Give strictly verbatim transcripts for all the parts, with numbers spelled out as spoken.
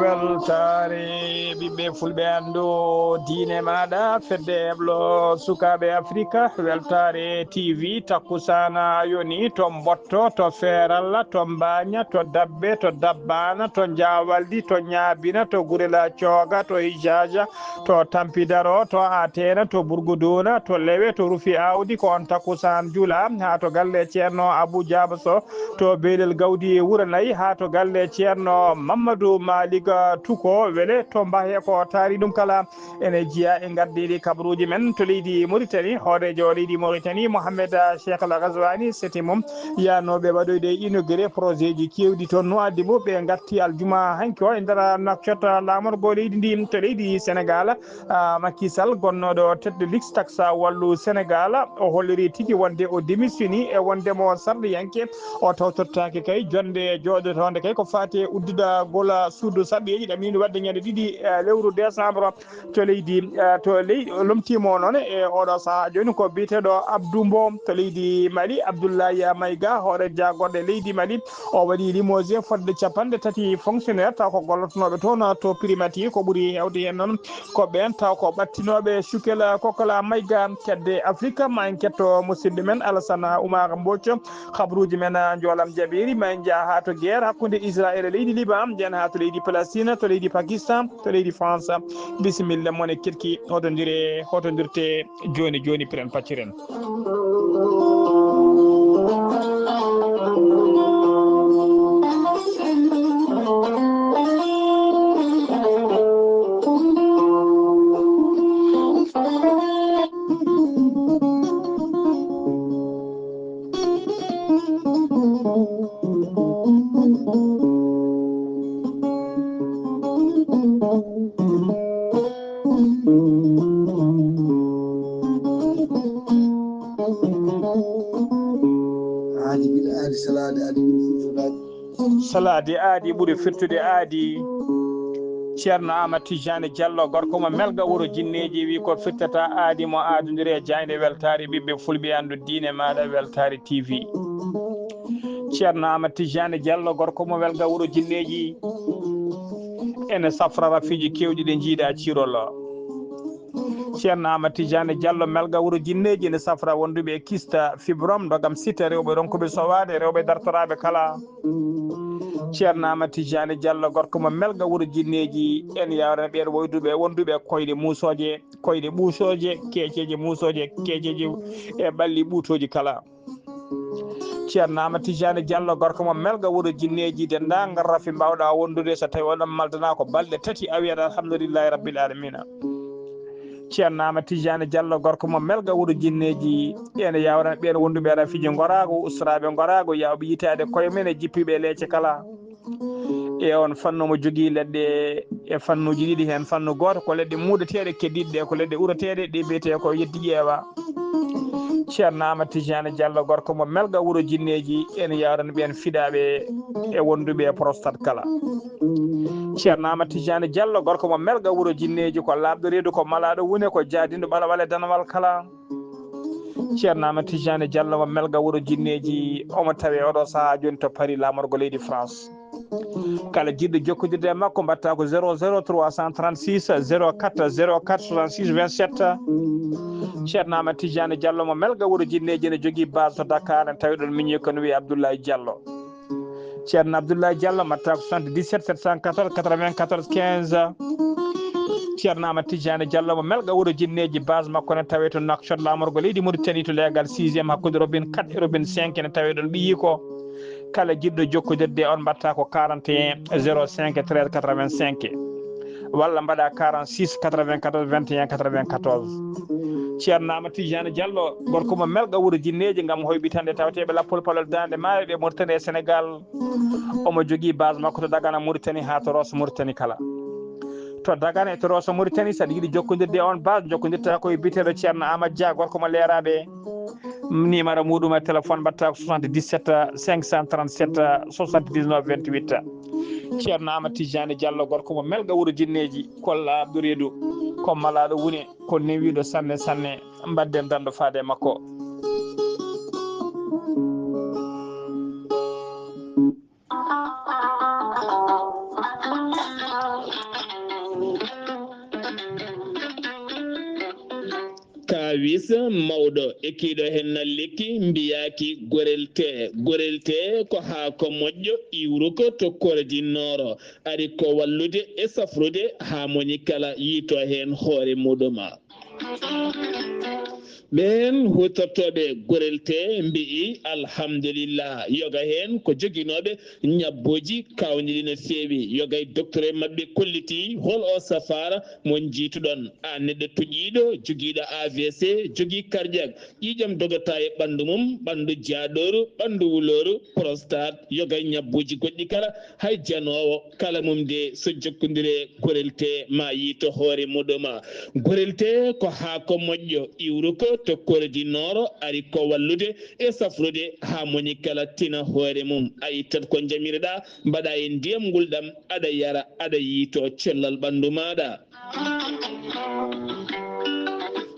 Weltaare ɓiɓɓe fulɓe, anndu diine maaɗa, fedde heblo sukaaɓe Afrika. Weltaare T V, takkusaana yoni to Mbotto, to Feeralla, to Mbaaña, to Dabbe, to Dabbaana, to Njaawaldi, to Ñaabina, to Gurela Cooga, to Hijaaja, to Tampidaro, to Ateena, to Burguduuna, to Lewe, to Rufi Aawdi. Ko on takkusaan jula haa to galle Ceerno Abu Jaaba Soh, to Beelel Gawdi Wuro Nayi, haa to galle Ceerno Mammadu Maaliga Tuko. Wele to mbahe ko taari ɗum kala. Ene jeyaa e ngardiiɗi kabaruuji men to leydi Mauritanie. Hooreejo leydi Mauritanie, Mohamed Cheikh Al Ghazouani, seti mum yaanooɓe waɗoyde inauguré projet ji keewɗi toon no addi mo. Ɓe ngarti aljuma hanki o e nder Nouakchott, laamorgo leydi ndi to leydi Sénégal. Ah, Macky Sall, gonnooɗo tête de liste taksa wallu Sénégal, o holliri tigi wonde o démissioni e wonde mo sarɗiyanke. O tawtortaake kay jonnde jooɗotoonde kay ko faati e udditagol suudu sarɗiyeeji ɗamniiɗo waɗde ñande ɗiɗi, eh, lewru décembre to leydi, eh, to ley-, lomtiimo noon e oɗo sahaa jooni ko biyeteeɗo Abdou Mbow to leydi Mali. Abdoulaye Maïga, hoore jaagorɗe leydi Mali, o waɗi limogé fodde capanɗe tati fonctionnaire taw ko gollotonooɓe toon to primati. Ko ɓuri heewde heen noon ko ɓeen taw ko ɓattinooɓe Cukel Kokola Maïga. Kedde Afrika ma en ketto musidɗo men Alassane Oumar Mbodj. Habruuji men, ah, njoolam jaɓeeri, ma en njah haa to guerre hakkunde Israel e leydi Liban, njen haa to leydi Palestine, to leydi Pakistan, to leydi France. Bisimilla, mone ketki, hotondiree, hotondirtee jooni jooni, piren pacciren. Aadi bil aadi, salaade aadi bil salaade. Salaade aadi ɓuri firtude aadi. Ceerno Aamadu Tijaani Jallo, gorko mo Melga wuro Jinneeji, wi ko firtata aadi mo aadondiri e jaaynde weltaare ɓiɓɓe fulɓe, anndu diine maaɗa weltaare T V. Ceerno Aamadu Tijaani Jallo, gorko mo Melga wuro Jinneeji, ene safra rafiiji keewɗi ɗi njiiɗa ciirol. Ceerno Aamadu Tijaani Jallo, Melga wuro Jinneeji, ene safra wonduɓe e kista, fibrom, ndogam sita, rewɓe ronkuɓe sowaade, rewɓe dartoraaɓe kala. Ceerno Aamadu Tijaani Jallo, gorko mo Melga wuro Jinneeji, en yawrana ɓeen woyduɓe, wonduɓe e koyɗe muusooje, koyɗe ɓuusooje, keeceeje muusooje, keeceeje e ɓalli ɓuutooji kala. Ceerno Aamadu Tijaani Jallo, gorko mo Melga wuro Jinneeji, denndaangal rafi mbaawɗa wondude, so tawii oɗon maldana ko balɗe tati, a wiyat alhamdulillahi rabbil alamina. Ceerno Aamadu Tijaani Jallo, gorko mo Melga wuro Jinneeji, ene yawrana ɓeen wonduɓe e rafiiji ngoraagu, ustoraaɓe ngoraagu, yaawɓe yitaade koye mum e jippiiɓe e leece kala. E on fannu mo jogii leɗɗe e fannuuji ɗiɗi, heen fannu gooto ko leɗɗe muuɗeteeɗe, keddiiɗe ɗe ko leɗɗe ureteeɗe, ɗe mbiyetee ko yeddi ƴeewa. Ceerno Aamadu Tijaani Jallo, gorko mo Melga wuro Jinneeji, ene yawrana ɓeen fiɗaaɓe e wonduɓe e prostate kala. Ceerno Aamadu Tijaani Jallo, gorko mo Melga wuro Jinneeji, ko laaɓɗo reedu, ko malaaɗo wune, ko jaadinɗo ɓalawal e danawal kala. Ceerno Aamadu Tijaani Jallo mo Melga wuro Jinneeji, omo tawee oɗo sahaa jooni to Paris, laamorgo leydi France. Kala jiɗɗo jokkondirde e makko, mbaɗta ko zéro zéro trois cent trente-six zéro quatre zéro quatre soixante-six vingt-sept. Ceerno Aamadu Tijaani Jallo mo Melga wuro Jinneeji, ene jogii base to Dakar, en tawi ɗon miñi ko no wiye Abdoulaye Jallo. Ceerno Abdoulaye Jallo, mbaɗta ko soixante-dix-sept sept cent quatorze quatre-vingt-quatorze quinze. Ceerno Aamadu Tijaani Jallo mo Melga wuro Jinneeji, base makko ne tawee to Nouakchott, laamorgo leydi Mauritanie, to leegal sixième hakkunde robinet quatre e robinet cinq, ene tawee ɗon ɓiyiiko. Kala jiɗɗo jokkondirde e on, mbaɗta ko quarante et un zéro cinq treize quatre-vingt-cinq, walla mbaɗa quarante-six quatre-vingt-quatorze vingt et un quatre-vingt-quatorze. Ceerno Aamadu Tijaani Jallo, gorko mo Melga wuro Jinneeji, ngam hoyɓitande taweteeɓe lappol palol Daande Maayo ɓe Mauritanie e Sénégal. Omo jogii base makko to Dagana Mauritanie haa to Rosso Mauritanie kala. to Dagana e to Rosso Mauritanie. Saɗa yiɗi jokkondirde e on base, jokkondirta ko e biyeteeɗo Ceerno Amadou Dia, gorko mo Leeraaɓe. Numéro muɗum e téléphone mbaɗata ko soixante-dix-sept cinq cent trente-sept soixante-dix-neuf vingt-huit. Ceerno Amadou Tijani Diallo, gorko mo Melga, wuro Jinneeji, ko laaɓɗo reedu, ko malaaɗo wune, ko newiiɗo sanne sanne. Mbaɗden danndo faade e makko. Kaawis mawɗo e kiiɗo heen na lekki mbiyaaki gorel tee. Gorel tee ko haako moƴƴo iwruko to Kore di Nooro. Ari ko wallude e safrude haa moni kala yiito heen hoore muɗum. Ɓeen huutortooɓe gorel tee mbi'i alhamdulillah, yoga heen ko joginooɓe ñabbuuji kaawniiɗi no feewi. Yoga e docteur maɓɓe kollitii hol oo safaara mo njiituɗon. A neɗɗo tuƴiiɗo, jogiiɗo A V C, jogii cardiaque, ƴiiƴam dogata e ɓanndu mum, ɓanndu jaaɗooru, ɓanndu wulooru, prostate, yoga e ñabbuuji goɗɗi kala, hay janoowo kala mum de so jokkondire gorel tee ma yiito hoore muɗum. Gorel tee ko haako moƴƴo iwruko to Kore di Nooro, ari ko wallude e safrude haa moni kala tina hoore mum. A ittat ko njamireɗaa, mbaɗa e ndiyam ngulɗam, aɗa yara, aɗa yiito cellal ɓanndu maaɗa.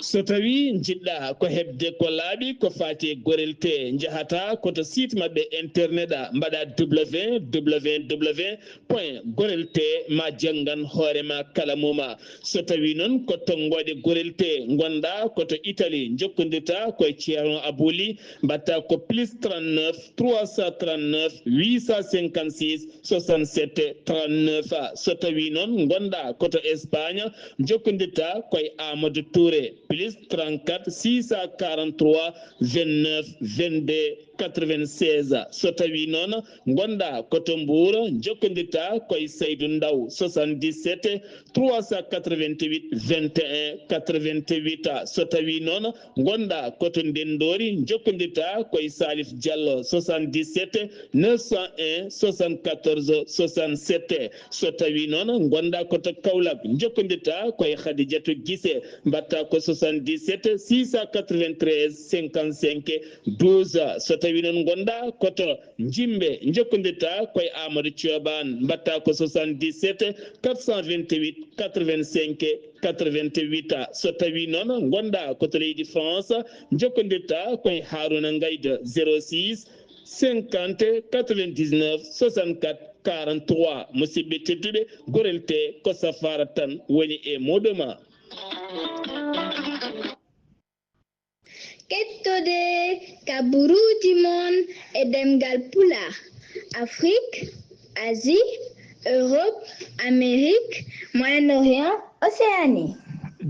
So tawi njiɗɗa ko heɓde ko laaɓi ko faati e gorel tee, njahata ko to site maɓɓe internet a, mbaɗa www point gorel tee ma janngan hoore ma kala muma. So tawi noon ko tonngooɗe gorel tee ngonɗa ko to Italie, njokkondirta ko e Ceerno Abuli, mbaɗta ko plus trente-neuf trois cent trente-neuf huit cent cinquante-six soixante-sept trente-neuf. So tawi noon ngonɗa ko to Espagne, njokkondirta ko e Amadou Touré, plus trente-quatre six cent quarante-trois vingt-neuf vingt-deux quatre-vingt-seize. So tawi noon ngonɗa ko to Mbuur, njokkondirta ko e Saydu Ndaw, soixante-dix-sept trois cent quatre-vingt-huit vingt et un quatre-vingt-huit. So tawi noon ngonɗa ko to Ndenndoori, njokkondirta ko e Salif Diallo, soixante-dix-sept neuf cent un soixante-quatorze soixante-sept. So tawi noon ngonɗa ko to Kaolack, njokkondirta ko e Khadijatou Guissé, mbaɗta ko soixante-dix-sept six cent quatre-vingt-treize cinquante-cinq douze. So tawi noon ngonɗa ko to Jimbe, njokkondirta ko e Amadou Thioban, mbaɗta ko soixante-dix-sept quatre cent vingt-huit quatre-vingt-cinq quatre-vingt-huit. So tawi noon ngonɗa ko to leydi France, njokkondirta ko e Harouna Ngaïda, zéro six cinquante quatre-vingt-dix-neuf soixante-quatre quarante-trois. Musidɓe tedduɓe, gorel tee ko safaara tan woni e muɗum. Kettode kaburuuji mon e ɗemngal Pulaar, Afrik, Asie, Europe, Amérique, Moyen-Orient, Océanie.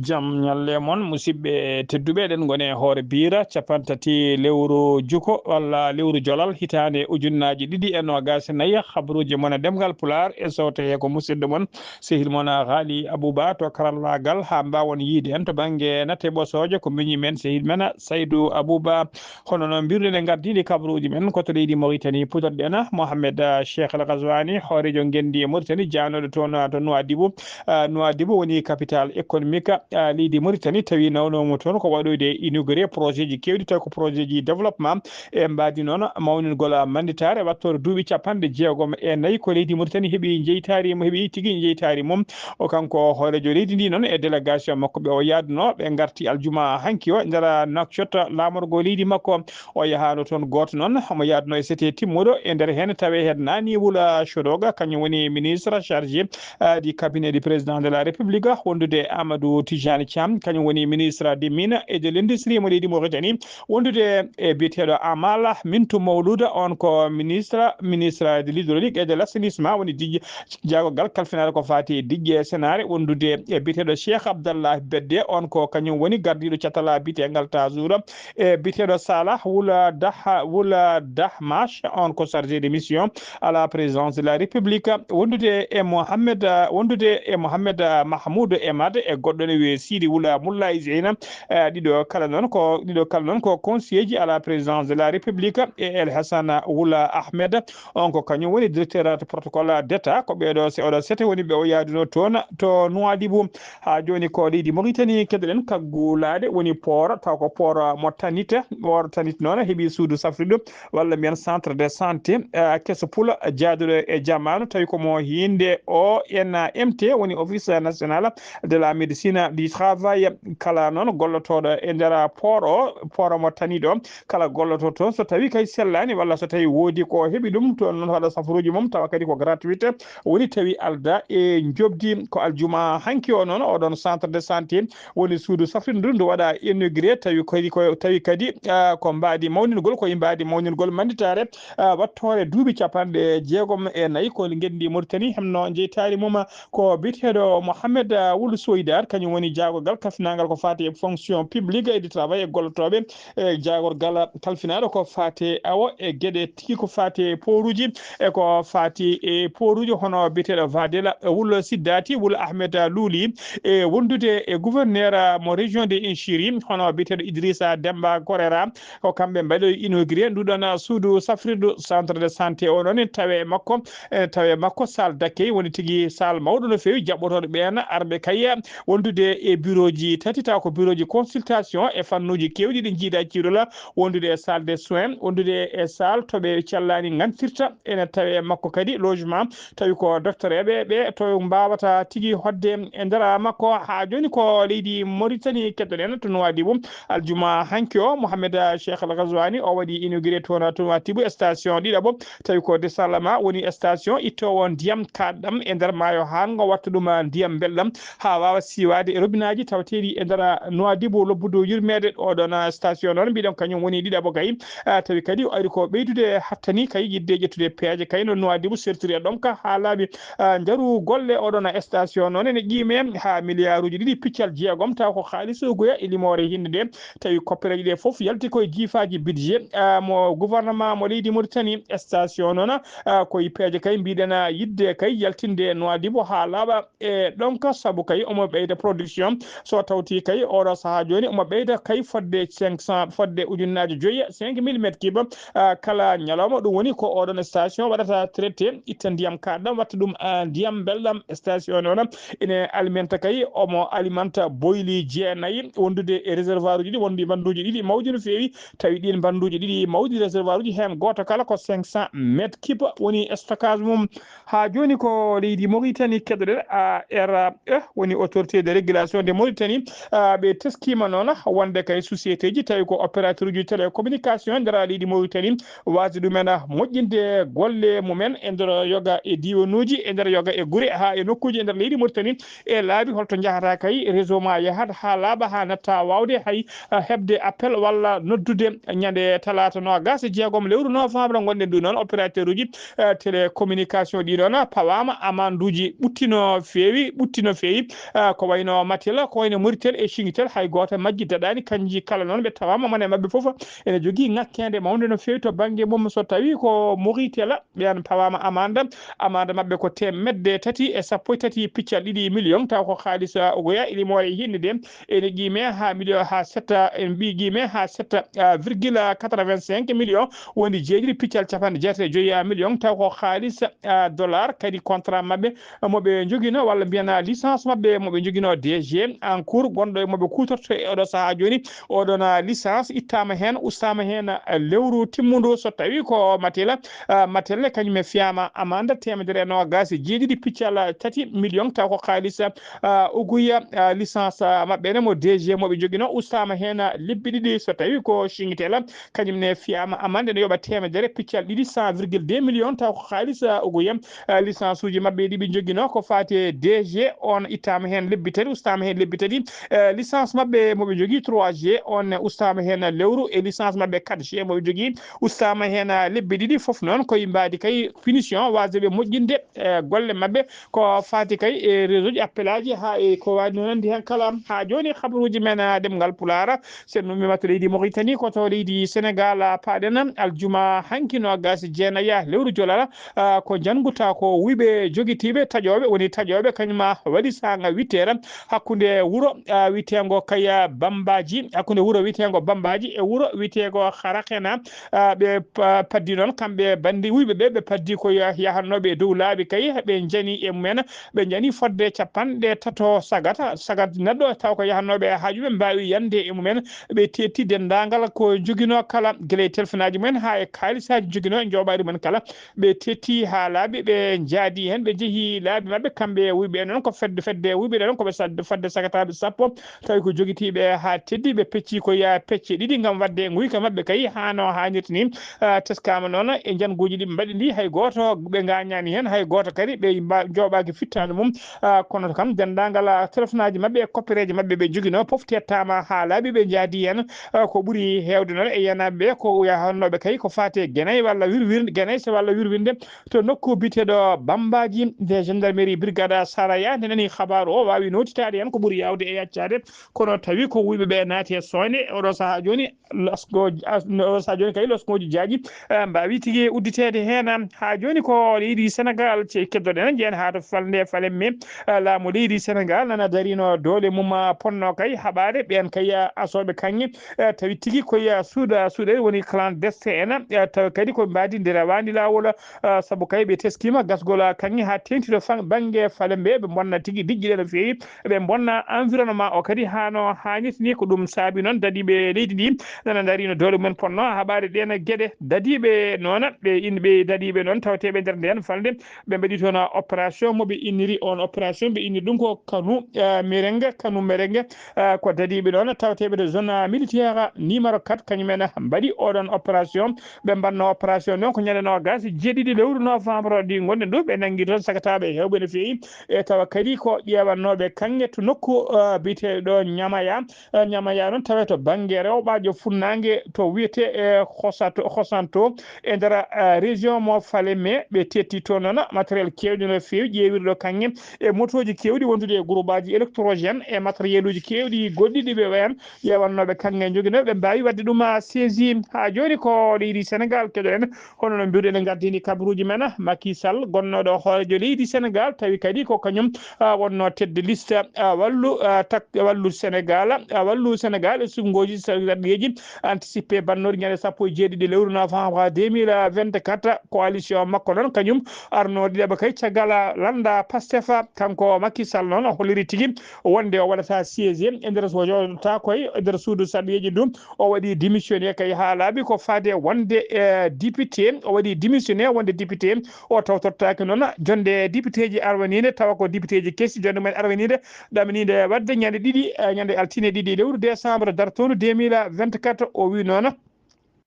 Jam ñalle mon, musidɓe tedduɓe, eɗen ngoni e hoore biira cappanɗe tati lewru juko walla lewru jolal hitaande ujunnaaji ɗiɗi e noogaas e nayi. Kabaruuji mon e ɗemngal Pulaar e sowte he ko musidɗo mon, sehil mon Ghali Abouba to karallaagal, haa mbaawon yiide en to bannge nate ɓosooje ko miñi men sehil men Saydou Abouba. Hono no mbirɗen e ngardiiɗi kabaruuji men ko to leydi Mauritanie, puɗɗorɗen Mohamed, ah, Cheikh El Ghazouani, hooreejo ngenndi e Mauritanie, jaanooɗo toon, ah, to Nouadhibou. Ah, Nouadhibou woni capitale économique, ah, leydi Mauritanie, tawi nawnooma toon ko waɗoyde inauguré projet ji keewɗi, tawi ko projet ji développement. E mbaadi noon mawningol, ah, mannditaare wattoore duuɓi cappanɗe jeegom e nayi ko leydi Mauritanie heɓi jeytaari mum, heɓi tigi jeytaari mum. O kanko hooreejo leydi ndi noon e délégation makko ɓe o yaadunoo, ɓe ngarti aljuma hanki o nder Nouakchott laamorgo leydi makko. O yahaano toon gooto noon, omo yaadunoo e sete timmuɗo, e nder heen tawi heen naani Wula Shodoga, kañum woni ministre chargé, ah, du cabinet du président de la République, wondude Amadou Tijani Thiam, kañum woni ministre des mines et de l'industrie mo leydi Mauritanie, wondude e biyeteeɗo Amal Mintou Mouloud, on ko ministre, ministre de l'hydraulique et de l'assainissement, woni diƴƴe jaagogal kalfinaare ko faati e diƴƴe e senaare, wondude e biyeteeɗo Cheikh Abdallah Bedde, on ko kañum woni gardiiɗo catal biyeteengal Tazour, e biyeteeɗo Salah Wula Dah-, Wula Dahmash, on ko chargé de mission à la présidence de la République, wondude e Mohamed, wondude e Mohamed Mahmoud Emad e goɗɗo ne Sidi Wula Mulla Isina, eh, ɗiɗo kala noon ko, ɗiɗo kala noon ko conseiller ji à la présidence de la République, e El Hassan Wula Ahmed, on ko kañum woni directeur protocole d'État. Ko ɓeeɗo se-, oɗo sete woni ɓe o yaaduno toon to Nouadhibou. Haa jooni ko leydi Mauritanie keɗoɗen kaggulaade woni port, taw ko port mo Tanit. Port Tanit noon heɓi suudu safridu walla mbiyen centre de santé, eh, keso pula jaaduɗo e jamaanu, tawi ko mo hiinde O N M T woni Office National de la Médecine du Travail. Kala noon gollotooɗo e nder port o, port mo Tanit o, kala gollotooɗo toon, so tawi kay sellaani walla so tawi woodi ko heɓi ɗum toon noon, waɗa safaruuji mum tawa kadi ko gratuite, woni tawi alda e njoɓdi. Ko aljuma hanki o noon, oɗon centre de santé woni suudu safrindu ndu waɗa inauguré, tawi kadi ko, tawi kadi, ah, ko mbaadi mawningol, ko e mbaadi mawningol manditaare, ah, wattoore duuɓi capanɗe jeegom e nayi ko ngenndi Mauritanie hemno jeytaari mum ko biyeteeɗo Mohamed, ah, Wul Soydar, kañum woni jaagorgal kalfinaangal ko faati e fonction publique et du travail e gollotooɓe e jaagorgal kalfinaaɗo ko faati awo e geɗe tigi ko faati e pooruuji e ko faati e pooruuji hono biyeteeɗo Vadela Wul Siddati Wul Ahmed Luli e wondude e gouverneur mo région de Inchiri hono biyeteeɗo Idrissa Demba Gorera. Ko kamɓe mbaɗi inauguré nduɗon suudu safrirdu centre de santé o noon en tawe e makko, en tawe e makko salle d'accueil woni tigi salle mawɗo no feewi jaɓɓotooɗo ɓeen arɓe kay wondude e bureauji tati taw ko bureauji consultation e fannuuji keewɗi ɗi jiida ciirola wondude e salle de soins, wondude e salle to ɓe cellani ngantirta. Ene tawe e makko kadi logement, tawi ko doctoreeɓe ɓe to mbaawata tigi hoɗde e nder makko. Haa jooni ko leydi Mauritanie keɗoɗen to Nouadhibou. Aljuma hanki o, Mohamed Cheikh Al Ghazouani, o waɗi inauguré toon to Nouadhibou station ɗiɗaɓo, tawi ko desalama woni station ittoowo ndiyam kaɗɗam e nder maayo haa ngo watta ɗum ndiyam belɗam haa waawa siiwaade e robinaaji tawateeɗi e nder Nouadhibou lobbudu yurmeede. Oɗon station noon mbiɗon kañum woni ɗiɗaɓo kay, ah, tawi kadi o ari ko ɓeydude hattani kay yiɗde ƴettude peeje kay no Nouadhibou sertiri e ɗomka haa laaɓi, ah, njaru golle oɗon station noon ene qiime haa miliyaaruuji ɗiɗi piccal jeegom taw ko haalis ugoya e limoore hinnde nde. Tawi koppereeje ɗe fof yalti koye jiifaaji budget, ah, mo gouvernement mo leydi Mauritanie. Station noon, ah, koye peeje kay mbiɗen, ah, yiɗde kay yaltinde Nouadhibou haa laaɓa e ɗonka sabu kay omo ɓeyda production. So tawti kay oɗo sahaa jooni omo ɓeyda kay fodde cinq cent, fodde ujunnaaji joyi, cinq mille mètres cube, ah, kala ñalawma. Ɗum woni ko oɗon station waɗata traité, itta ndiyam kaɗɗam, watta ɗum, ah, ndiyam belɗam. Station noon ene alimenta kay, omo alimenta boyli jeenayi wondude e réservoir uji ɗi, wondi mbanduuji ɗiɗi mawɗi no feewi, tawi ɗin mbanduuji ɗiɗi mawɗi réservoir uji, heen gooto kala ko cinq cent mètres cube woni stockage mum. Haa jooni ko leydi Mauritanie keɗoɗen, A R E woni Autorité de Régulation de Mauritanie, ah, ɓe teskiima noon wonde kay société ji tawi ko opérateur uji télécommunication e nder leydi Mauritanie waasde ɗumen moƴƴinde golle mumen e nder yoga e diiwanuuji, e nder yoga e gure haa e nokkuuji e nder leydi Mauritanie, e laabi holto njahata kay réseau ma yahat haa laaɓa haa natta waawde hay, ah, heɓde appel walla noddude ñande talaata noogaas e jeegom lewru novembre. Ngonɗen ɗum noon opérateur uji, ah, télécommunication ɗi noon pawaama amanduuji ɓutti no feewi, ɓutti no feewi, ah, ko wayno Matel, ko wayno Moritel e Chingitel, hay gooto majji daɗaani. Kanji kala noon ɓe tawaama mone maɓɓe fof ene jogii ŋakkeende mawnde no feewi to bannge mum. So tawi ko Moritel ɓeen pawaama amande, amande maɓɓe ko teemedde tati e sappo e tati piccal ɗiɗi million, taw ko haalis, ah, ogoya e limoore hinnde nde ene qiime haa million haa setta, en mbi qiime haa setta, ah, virgule quatre-vingt-cinq million, woni jeeɗiɗi piccal capanɗe jeetati e joyi million, taw ko haalis, ah, dollar. Kadi contrat maɓɓe mo ɓe njogino walla mbiyen licence maɓɓe mo ɓe njogino D G en cours gonɗo e mo ɓe kuutorto e oɗo sahaa jooni, oɗon, ah, licence ittaama heen, ustaama heen, ah, lewru timmundu. So tawi ko Matel, ah, Matel kañum e fiyaama amande teemedere e noogaas e jeeɗiɗi piccal tati million, taw ko haalis, ah, ogoya, ah, licence, ah, maɓɓe ne mo D G mo ɓe njogino ustaama heen, ah, lebbi ɗiɗi. So tawi ko Chingitel kañum ne fiyaama amande ne yoɓa teemedere piccal ɗiɗi, cent virgule deux million, taw ko haalis, ah, ogoya. Ah, licence uji maɓɓe ɗi ɓe njogino ko faati e D G on ittaama heen lebbi tati, ustaama heen lebbi tati. Eh, licence maɓɓe mo ɓe njogii trois G on ne ustaama heen lewru, e licence maɓɓe quatre G mo ɓe njogii ustaama heen, ah, lebbi ɗiɗi. Fof noon koye mbaadi kay punition waasde ɓe moƴƴinde, eh, golle maɓɓe ko faati kay e réseau ji appel aji haa e ko waawi no nanndi heen kala. Haa jooni habaruuji men, ah, ɗemngal Pulaar, so en ummiima to leydi Mauritanie, ko to leydi Sénégal, ah, paaɗen aljuma hanki noogaas e jeenayi lewru Jolal, ah, ko njannguta ko wuyɓe jogitiiɓe taƴooɓe, woni taƴooɓe kañum ma waɗi saanga huit heures, hakkunde wuro, ah, wiyeteengo kay, ah, Bambaaji, hakkunde wuro wiyeteengo Bambaaji e wuro wiyeteengo Harakena, ah, ɓe pa-, paddi noon kamɓe bandi wuyɓe ɓe, ɓe paddi ko ya-, yahannooɓe e dow laabi kay, ɓe njani e mumen, ɓe njani fodde capanɗe tato sagat, sagat neɗɗo taw ko yahannooɓe e haaju ɓe mbaawi yande e mumen, ɓe tetti denndaangal ko joginoo kala, gila e telefonaaji mumen haa e kaalisaaji joginoo e njooɓaari mumen kala, ɓe tetti haa laaɓi, ɓe njaadi heen, ɓe njehi laabi maɓɓe, kamɓe wuyɓe noon ko fedde, fedde wuyɓe ɗon ko ɓe sadde, fodde sagataaɓe sappo, tawi ko jogitiiɓe haa teddi, ɓe pecci ko yaa pecce ɗiɗi ngam waɗde nguyka maɓɓe kay haa no haanirta ni. Ah, teskaama noon e njannguuji ɗi ɓe mbaɗi ndi, hay gooto ɓe ngaañaani heen, hay gooto kadi ɓe mba-, njooɓaaki fittaandu mum. Ah, kono kam denndaangal, ah, telefonaaji maɓɓe e koppereeje maɓɓe ɓe njoginoo fof tettaama haa laaɓi, ɓe njaadi heen. Ah, ko ɓuri heewde noon e yenaaɓe ɓe ko yahannooɓe kay ko faati e Genay walla wirwirnde, Genay so walla wirwirnde to nokku biyeteeɗo Bambaaji, nde gendarmerie brigade Saraya nde nani xabaaru o waawi nootitaade heen ko ɓuri yaawde e yaccaade, kono tawi ko wuyɓe ɓe naati e sooyde. Oɗo sahaa jooni, losko-, as-, oɗo sahaa jooni kay loskooji jaaƴi, eh, mbaawi tigi udditeede heen. Haa jooni ko leydi Senegaal ce-, keddoɗen, njehen haa to falnde Falémé, eh, laamu leydi Senegaal nana darino doole mum, ah, ponno kay haɓaade ɓeen kay, ah, asooɓe kaŋŋe, eh, tawi tigi ko ya suuda, suuɗe woni clandestin en, eh, tawi kadi ko mbaadi ndi rewaani laawol, ah, sabu kay ɓe teskiima gasgol, ah, kaŋŋe haa teeŋti to fan-, bannge Falémé, ɓe mbonna tigi diƴƴe ɗe no feewi, ɓe mbonna environnement o kadi haa no haanirta ni. Ko ɗum saabi noon dadiiɓe leydi ndi nana ndarino doole mumen ponno haɓaade ɗeen geɗe. Dadiiɓe noon, ɓe in-, ɓe dadiiɓe noon tawateeɓe nder ndeen falnde, ɓe mbaɗi toon opération mo ɓe inniri on opération, ɓe inniri ɗum ko Kanu, eh, Mereng, Kanu Mereng, eh, ko dadiiɓe noon tawateeɓe to zone militaire numéro quatre, kañum en mbaɗi oɗon opération. Ɓe mbanno opération noon ko ñande noogaas e jeeɗiɗi lewru novembre ndi ngonɗen ɗo, ɓe nanngi toon sagataaɓe heewɓe no feewi, e tawa kadi ko ƴeewannooɓe kaŋŋe to nokku, eh, biyeteeɗo Ñamaya. Eh, Ñamaya noon tawe to bannge rewɓaajo funnaange to wiyetee, eh, Xosato, Xosanto e nder, eh, région mo Falémé. Ɓe tetti toon noon matériel keewɗi no feewi ƴeewirɗo kaŋŋe e motooji keewɗi wondude e groupe aji électrogène e matériel uji keewɗi goɗɗi ɗi ɓe wayan ƴeewannooɓe kaŋŋe njoginoo, ɓe mbaawi waɗde ɗum, ah, saisi. Haa jooni ko leydi Senegaal keɗoɗen, hono no mbiruɗen gardini kabaruuji men, Macky Sall gonnooɗo hooreejo leydi Senegaal, tawi kadi ko kañum, ah, wonnoo tête de liste, ah, wallu, ah, tak-, wallu Senegaal, ah, wallu Senegaal e suɓngooji sarɗiyeeji anticipé bannooɗi ñande sappo e jeeɗiɗi lewru novembre deux mille vingt-quatre. Coalition makko noon kañum arnoo ɗiɗaɓa kay caggal lannda Pastef. Kanko Macky Sall noon o holliri tigi wonde o waɗata siégé e nder so jooɗotaako e nder suudu sarɗiyeeji ndu. O waɗi démissionné kay haa laaɓi ko faade wonde, eh, député. O waɗi démissionné wonde député. O tawtortaaki noon jonde députéji arwaniinde, tawa ko députéji kesi jonde mumen arwaniinde, ɗamaniinde waɗde ñande ɗiɗi, eh, ñande altine ɗiɗi lewru décembre dartoondu deux mille vingt-quatre. O wi noon,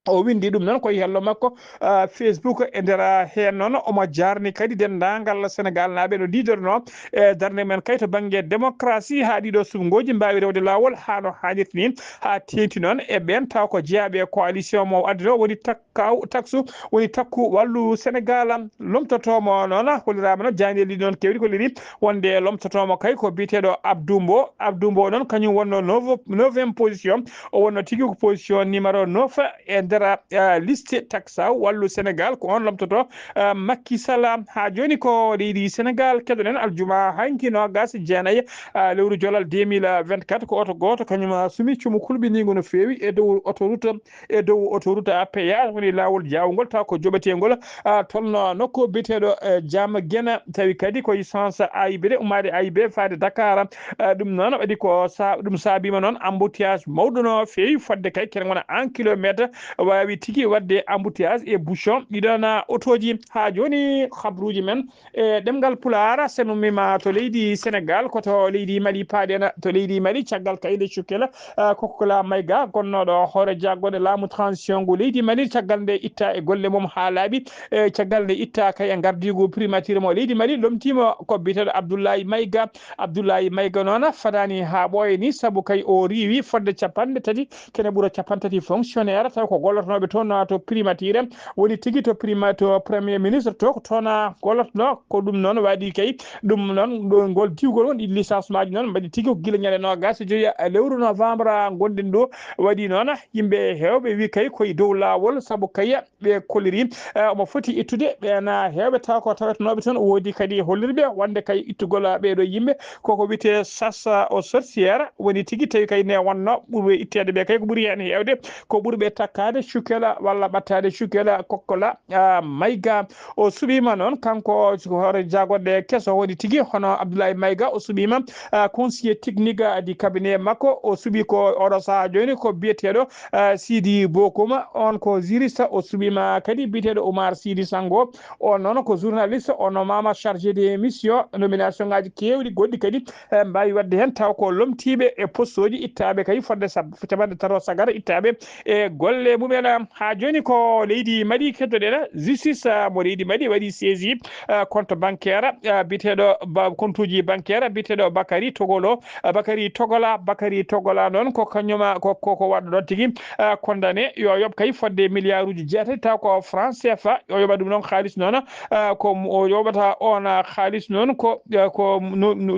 o winndi ɗum noon koye hello makko, ah, Facebook. E nder, ah, heen noon omo jaarni kadi denndaangal Senegaalnaaɓe no ndiidornoo e darnde men kay to bannge démocratie haa ɗiɗo suɓngooji mbaawi rewde laawol haa no haanirta ni, haa teeŋti noon e ɓeen taw ko jeyaaɓe e coalition mo addinoo woni takkaw-, taksu, woni takku wallu Senegaal. Lomtotoomo noon, holliraama noon, jaayndeeji noon keewɗi kolliri wonde lomtotoomo kay ko biyeteeɗo Abdou Mbow. Abdou Mbow noon, kañum wonnoo novo-, neuvième position. O wonnoo tigi ko position numéro neuf e nder, eh, liste taksaw wallu Senegaal. Ko oon lomtotoo, eh, Macky Sall. Haa jooni ko leydi Senegaal keɗoɗen, aljuma hanki noogaas e jeenayi, eh, lewru jolal deux mille vingt-quatre. Ko oto gooto kañum, eh, sumi cumu kulɓiniingu no feewi e dow autoroute e dow autoroute à péage, woni laawol jaawngol taw ko joɓeteengol, ah, tolno nokku biyeteeɗo, eh, Jam Gena, tawi kadi ko essence A I B de, ummaade A I B faade Dakar. Ah, ɗum noon waɗi ko sa-, ɗum saabiima noon embouteillage mawɗo no feewi, fodde kay kene wona un kilomètre waawi tigi waɗde embouteillage e bouchon ɗiɗon, ah, otooji. Haa jooni, habruuji men e ɗemngal Pulaar, sen ummiima to leydi Senegaal, ko to leydi Mali paaɗen. To leydi Mali, caggal kay nde cukkela, ah, Kokola Mayga, gonnooɗo hoore jaggonde laamu transition ngu leydi Mali, caggal nde itta e golle mum haa laaɓi, e caggal nde itta kay e ngardiigu primature mo leydi Mali, lomtiima ko biyeteeɗo Abdoulaye Mayga. Abdoulaye Mayga noon fadaani haa ɓooya ni, sabu kay o riiwi fodde capanɗe tati, kene ɓura capanɗe tati fonctionnaire, taw ko gollotnooɓe toon to primature, woni tigi to prima to premier ministre to ko toon gollotnoo. Ko ɗum noon waɗi kay ɗum noon ɗo ngol diwgol won ɗi licenciement ji noon mbaɗi tigi ko gila ñande noogaas e joyi lewru novembre ngonɗen ɗo. Waɗi noon yimɓe heewɓe wi kay koye dow laawol sabu kay ɓe kolliri, eh, omo foti ittude ɓeen heewɓe taw ko tawetnooɓe toon. Woodi kadi hollirɓe wonde kay ittugol ɓeeɗo yimɓe koko wiyetee chasse aux sorcières woni tigi tawi kay ne wonno ɓurɓe itteede ɓe kay ko ɓuri heen heewde ko ɓurɓe takkaade cukkela walla ɓattaade cukkela. Kokkola, ah, Mayga o suɓiima noon kanko ko hoore jaagonde keso woni tigi hono Abdoulaye Mayga o suɓiima, ah, conseiller technique, ah, du cabinet makko o suɓi ko oɗo sahaa jooni ko biyeteeɗo, ah, Sidi Bokoum, on ko juriste o suɓiima kadi biyeteeɗo Oumar Sidi Sango. On noon ko journaliste, o nomaama chargé de mission, nomination ngaji keewɗi goɗɗi kadi, eh, mbaawi waɗde heen taw ko lomtiiɓe e postooji ittaaɓe kay fodde sab-, capanɗe tato sagata ittaaɓe e golle mumen. Haa jooni ko leydi Mali keddoɗen, justice, ah, mo leydi Mali waɗi saisi, ah, compte bancaire, ah, biyeteeɗo ba-, compte uji bancaire biyeteeɗo Bakary Togolo, ah, Bakary Togola, Bakary Togola noon ko kañum, ah, ko, ko, ko waɗɗo ɗon tigi, ah, condamné yo yoɓ kay fodde milliard uji jeetati taw ko franc C F A, yo yoɓa ɗum noon kaalis noon, ah, ko mo o yoɓata on, ah, kaalis noon ko, ah, ko no, no,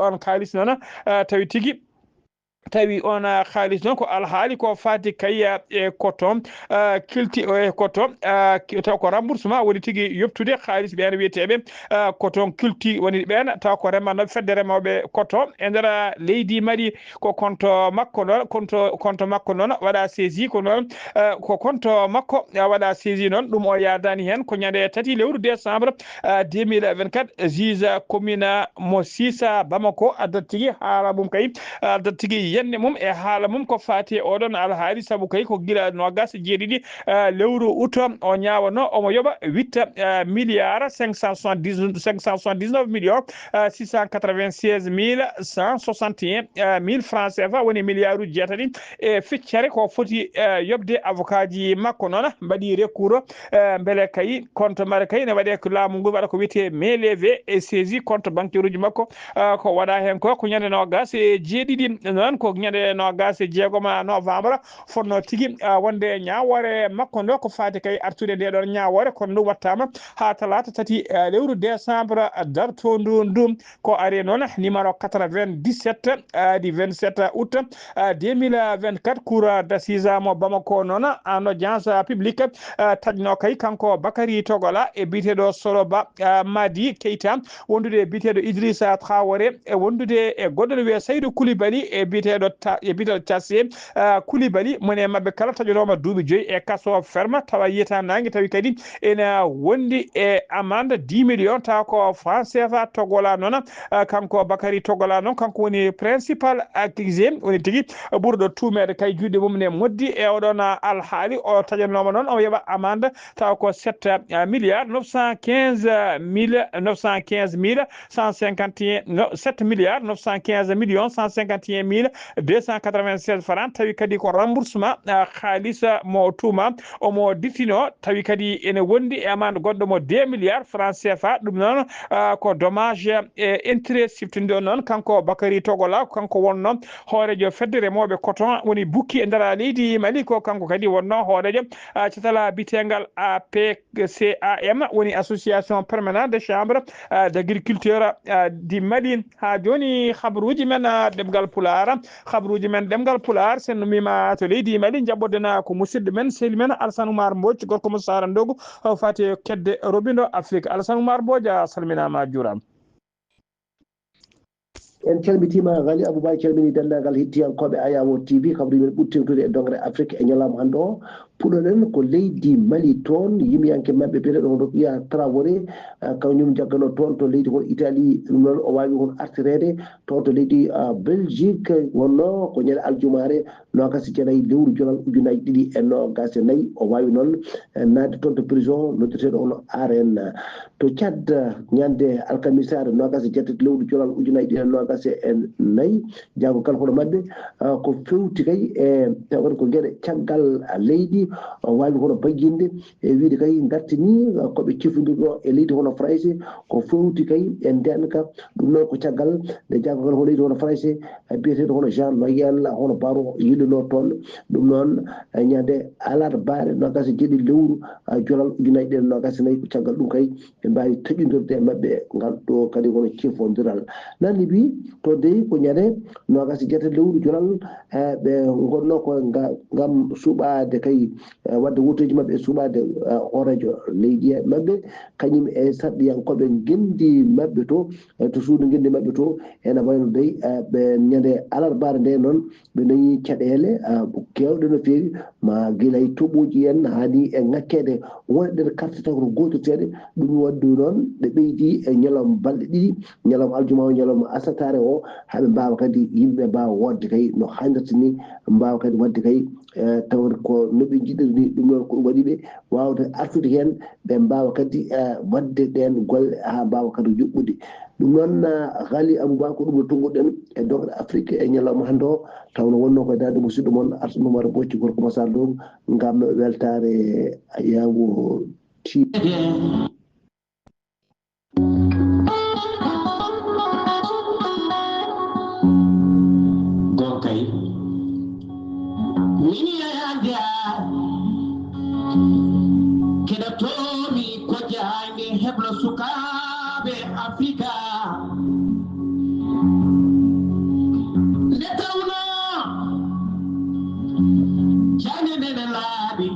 on kaalis noon, ah, tawi tigi tawi on, ah, kaalis noon ko alhaali ko faati kay, ah, e coton, ah, kilti e coton, ah, ki-, taw ko remboursement woni tigi yoɓtude kaalis ɓeen wiyeteeɓe, ah, coton kilti woni ɓeen taw ko remanooɓe fedde remooɓe coton e nder, ah, leydi Mali. Ko compte makko noon, compte, compte makko noon waɗa saisi ko noon, ah, ko compte makko, ah, waɗa saisi noon ɗum o yaadaani heen ko ñande tati lewru décembre, ah, deux mille vingt-quatre, juge commune mo Sisa Bamako addat tigi haala mum kay, addat tigi yenne mum e haala mum ko faati e oɗon alhaali sabu kay ko gila noogas e jeeɗiɗi, ah, lewru août o ñaawano omo yoɓa witta, ah, milliard cinq cent soixante-dix, cinq cent soixante-dix-neuf millions, ah, six cent quatre-vingt-seize mille cent soixante et un, ah, mille francs C F A woni milliard uji jeetati e feccere ko foti, eh, yoɓde avocat ji makko noon mbaɗi recours, eh, mbele kay compte mare kay ne waɗe ko laamu ngu waɗa ko wiyetee main levée e saisi compte bancaire uji makko, eh, ko waɗa heen ko, ko ñande noogas e jeeɗiɗi noon, ko ñande noogas e jeegom novembre fotno tigi, eh, wonde ñaawoore makko ndo ko faati kay artude nde ɗon ñaawoore, kono ɗum wattaama haa talaata tati, eh, lewru décembre darto ndu, ndu ko ari noon numéro quatre-vingt-dix-sept, ah, di vingt-sept août, ah, deux mille vingt-quatre, cour d'assises mo Bamako noon, en audience publique, ah, taƴno kay kanko Bakary Togola e biyeteeɗo Soroba, ah, Madi Keita, wondude e biyeteeɗo Idrissa Traoré, e wondude e goɗɗo no wiyee Saydou Koulibaly e biyeteeɗo Ta-, e biyeteeɗo Tassé, ah, Koulibaly, moni e maɓɓe kala taƴotooma duuɓi joyi e kaso ferme, tawa yiyataa naange, tawi kadi ene wondi e amande dix millions, tawa ko franc C F A. Togola noon, ah, kanko Bakary Togola noon, kanko woni principal accusé, woni tigi ɓurɗo tuumeede kay juuɗe mum ne moddi e oɗon alhaali. O taƴanooma noon, o yoɓa amande, tawa ko sept, ah, milliards neuf cent quinze mille, neuf cent quinze mille cent cinquante et un, no, sept milliards neuf cent quinze millions cent cinquante et un mille deux cent quatre-vingt-seize francs, tawi kadi ko remboursement, ah, haalis, ah, mo tuuma omo dittino, tawi kadi ene wondi e amande goɗɗo mo deux milliards francs C F A. Ɗum noon, ah, ko dommage et intérêt siftinɗo noon kanko Bakary Togola, kanko wonno hooreejo fedde remooɓe coton woni bukki e nder leydi Mali, ko kanko kadi wonno hooreejo, ah, catala bitengal A P C A M, woni association permanente des chambres, ah, d'agriculture, ah, du Mali. Haa jooni, habruuji men, ah, ɗemngal Pulaar, habruuji men ɗemngal Pulaar, sen numiima to leydi Mali, njaɓɓoɗen ko musidɗo men, sehil men, Alassane Oumar Mbodj, gorko mo Saara Ndogu, o faati e kedde robindo Afrik. Alassane Oumar Mbodj, a salminaama, a juuraama. En calmitiima, Ghali Aboubaye calmini denndaangal hettiyankooɓe Ayawo T V, kabri men ɓuri teeŋtude e doŋre Afrik e ñalawma hannde o. Puɗɗoɗen ko leydi Mali, toon yimiyanke maɓɓe biyeteeɗo Rokiya Traoré, ah, kañum jaggano toon to leydi ko Italie, ɗum noon o waawi on artireede toon to leydi, ah, Belgique, wonno ko ñande aljumaare noogas e jeenayi lewru jolal ujunaaji ɗiɗi e noogas e nayi. O waawi noon, eh, naatde toon to prison noddeteeɗo hono Arena. To Tchad, ñande alkamisaare noogas e jeetati lewru jolal ujunaaji ɗiɗi e noogas e nayi, jaago kala hono maɓɓe, ah, ko fewti kay e tawon ko geɗe caggal leydi, O waawi hono bayyinde e wiyde kay ngartini ko ɓe cifondiri ɗo e leydi hono Farayse, ko fowti kay e ndeenka. Ɗum noon ko caggal nde jaggal hono leydi hono Farayse, biyeteeɗo hono Jean Noyel, hono Baro yilluno toon. Ɗum noon, ñande alarbaare noogaas e jeeɗiɗi lewru, jolal ujunaaji ɗiɗi e noogaas e nayi, ko caggal ɗum kay ɓe mbaawi taƴondirde e maɓɓe ngal ɗo kadi hono cifondiral. Nanni mbi to dey ko ñande noogaas e jeetati lewru jolal, eh, ɓe ngonno ko nga-, ngam suɓaade kay, eh, wadde wotoji maɓɓe e suɓaade, eh, hooreejo leydi maɓɓe, kañum e sarɗiyankooɓe ngenndi maɓɓe to, eh, to suudu ngenndi maɓɓe to, ena wayno dey, eh, ɓe ñande alarbaare nde noon, ɓe dañi caɗeele, ah, keewɗe no feewi, ma gila e toɓoji en, haani e ŋakkeede wonɗen karte taw ko gootirteeɗe. Ɗum waɗi noon, ɓe ɓeydi e ñalawma balɗe ɗiɗi, ñalawma aljuma o, ñalawma asataare o, haa ɓe mbaawa kadi yimɓe mbaawa woodde kay no haanirta ni, mbaawa kadi waɗde kay, eh, tawde ko no ɓe njiɗiri ni. Ɗum noon ko ɗum waɗi ɓe waawde artude heen, ɓe mbaawa kadi, eh, waɗde ɗeen golle haa mbaawa kadi yuɓɓude. Ɗum noon, ah, Ghali Abouba, ko ɗum no tonnguɗen e doŋre Afrik e ñalawma hannde o, taw no wonno ko e daande musidɗo mon Arsu Momar Bocci, gorko mo Sardou, ngam weltaare Yawo T V. Gonkay. Min yayande a keɗotomi ko jaayde heblo sukaaɓe Afrika. Nde tawno jaayde nde ne laaɓi,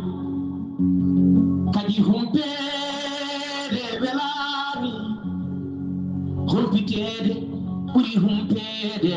kadi humpeede welaani, humpiteede ɓuri humpeede.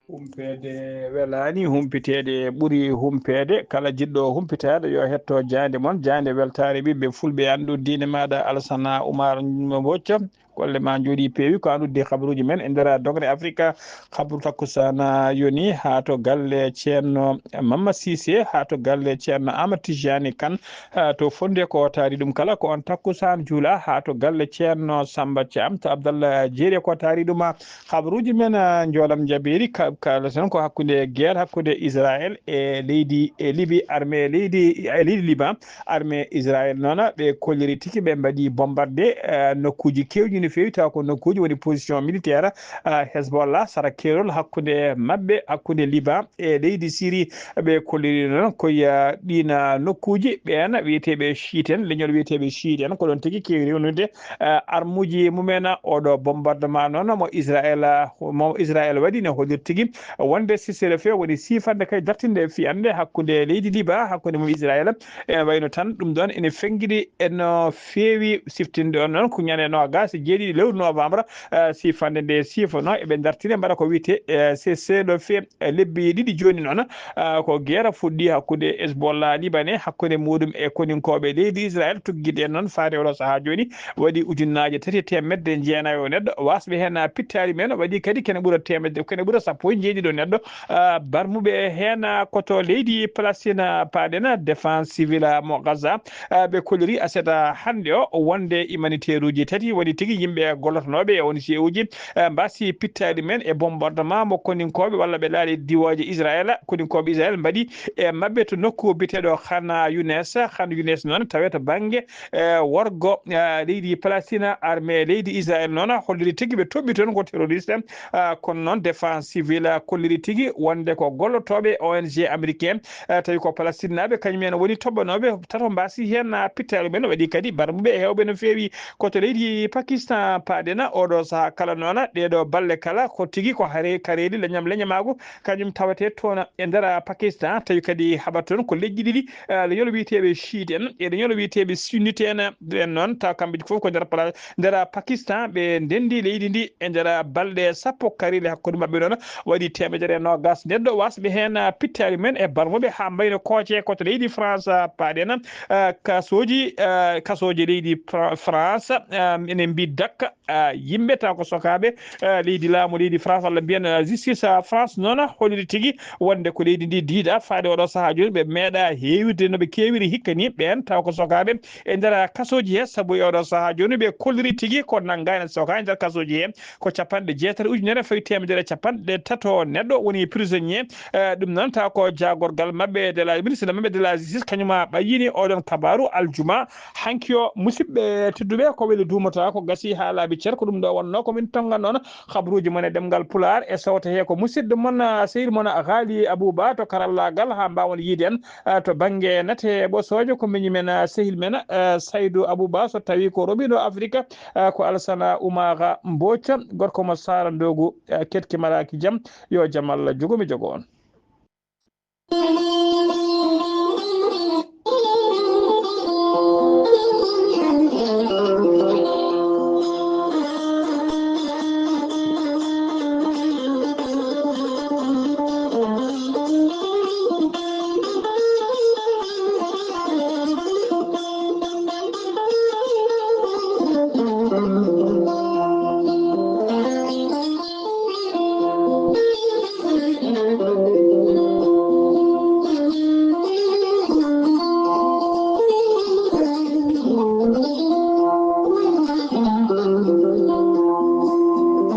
Humpeede welaani, humpiteede ɓuri humpeede. Kala jiɗɗo humpitaade yo hetto jaande mon, jaande weltaare ɓiɓɓe fulɓe, anndu diine maaɗa Alsana Oumar Mbocca. Golle ma njooɗi peewi, ko an uddi kabaruuji men e nder dogre Afrika. Kabaru takkusaan yoni haa to galle Ceerno Mamma Sise, haa to galle Ceerno Amadou Tijani Kan, haa to Fonde ko taari ɗum kala. Ko on takkusaan juula haa to galle Ceerno Samba Thiam to Abdallah Jeeri ko taari ɗum. Habaruuji men, ah, njoolam njabeeri ka-, kaaleten ko hakkunde guerre hakkunde Israël e leydi e Libi, armée leydi, e leydi Liban, armée Israël noon, ɓe kolliri tigi, ɓe mbaɗi bombardé, ah, nokkuuji keewɗi no feewi, tawa ko nokkuuji woni position militaire, ah, Hezbollah, sara keerol hakkunde maɓɓe, hakkunde Liban e leydi Syrie. Ɓe kolliri noon ko ya ɗiin, ah, nokkuuji, ɓeen wiyeteeɓe chiite en, leñol wiyeteeɓe chiite en, ko ɗoon tigi keewi rewnude eh, armuuji mumen. Oɗo bombardement noon mo Israël, mo Israël waɗi ne hollir tigi wonde cessez-le-feu woni siifannde kay dartinde fiyannde hakkunde leydi Liban, hakkunde mum Israël. Ene wayno tan ɗum ɗoon ene fenngidi e no feewi siftinde on noon ko ñande noogaas e jeeɗiɗi lewru novembre, eh, siifannde nde siifono eɓe dartine mbaɗa ko wiyetee, eh, cessez-le-feu. E lebbi ɗiɗi jooni noon, ah, ko geera fuɗɗi hakkunde Hezbollah Libanais, hakkunde muɗum e koninkooɓe leydi Israël, tuggiɗe noon faade oɗo sahaa jooni, waɗi ujunnaaje tati e teemedde jeenayo neɗɗo, waasɓe heen, ah, pittaali men, waɗi kadi kene ɓura teemedde, kene ɓura sappo e jeeɗiɗo neɗɗo, ah, barmuɓe heen, ah, ko to leydi Palestine, ah, paaɗen, ah, défense civile, ah, mo Gaza, ah, ɓe kolliri aset, ah, hannde o, wonde humanitaire uji tati waɗi tigi yimɓe gollotonooɓe e O N G uji, eh, mbasi pittaali men e bombardement mo koninkooɓe walla ɓe laali diwooje Israël, koninkooɓe Israël mbaɗi e maɓɓe to nokku biyeteeɗo Khan Younes. Khan Younes noon tawee to bannge, eh, worgo, eh, leydi Palestine, armée leydi Israël noon holliri tigi ɓe toɓɓi toon ko terroriste, eh, kono noon défense civile kolliri tigi wonde ko gollotooɓe O N G américain, eh, tawi ko Palestinnaaɓe, kañum en woni toɓɓanooɓe tato mbasi heen, ah, pittaali men waɗi kadi barmuɓe e heewɓe no feewi. Ko to leydi Pakistan paaɗen oɗo sahaa kala noon, ɗeeɗo balle kala ko tigi ko hare kareeli leñam leñamaagu, kañum tawetee toon e nder Pakistan, tawi kadi haɓat toon ko leƴƴi ɗiɗi, eh, leñol wiyeteeɓe chiite en e leñol wiyeteeɓe sunnite en, ɓen noon taw kamɓe fof ko nder pala-, nder Pakistan, ɓe ndenndi leydi ndi e nder balɗe sappo kareeli hakkunde maɓɓe noon, waɗi teemedere e noogaas neɗɗo wasɓe heen, ah, pittaali men e barmuɓe haa mbayno kooce ko to leydi France, ah, paaɗen, ah, kasooji, ah, kasooji leydi Fra-, France, ah, enen mbi Jakka, ah, yimɓe taw ko sokaaɓe, ah, leydi laamu leydi France, walla mbiyen, ah, justice, ah, France noon, ah, holiri tigi wonde ko leydi ndi diida faade oɗo sahaa jooni. Ɓe meeɗa heewirde no ɓe keewiri hikka ni. Ɓeen taw ko sokaaɓe e nder kasooji he, sabu e oɗo sahaa jooni ɓe kolliri tigi ko nanngaani sokaa e nder kasooji he ko capanɗe jeetati ujunere fawi teemedere e capanɗe tato neɗɗo woni prisonnier. Eh, ɗum noon taw ko jaagorgal maɓɓe de la, ministre maɓɓe de la justice, kañuma ɓayyini oɗon kabaaru aljuma. Hanki o, musidɓe tedduɓe, ko weli duumata ko gasi haa laabi cer, ko ɗum ɗo wonno ko min tongan noon habruuji mon e ɗemngal Pulaar, e sawta he ko musidɗo mon, ah, sehil mon, ah, Haali Abuba to karallaagal, haa mbaawon yiide en, ah, to bannge nate ɓosoojo ko miñi men, ah, sehil men, ah, Saydu Abuba, so tawi ko roɓiɗo Afrika, ah, ko Alsana Umara Mboca, gorko mo Sara Ndogu, ah, ketki maraaki jam, yo jam Allah jogo mi jogo on.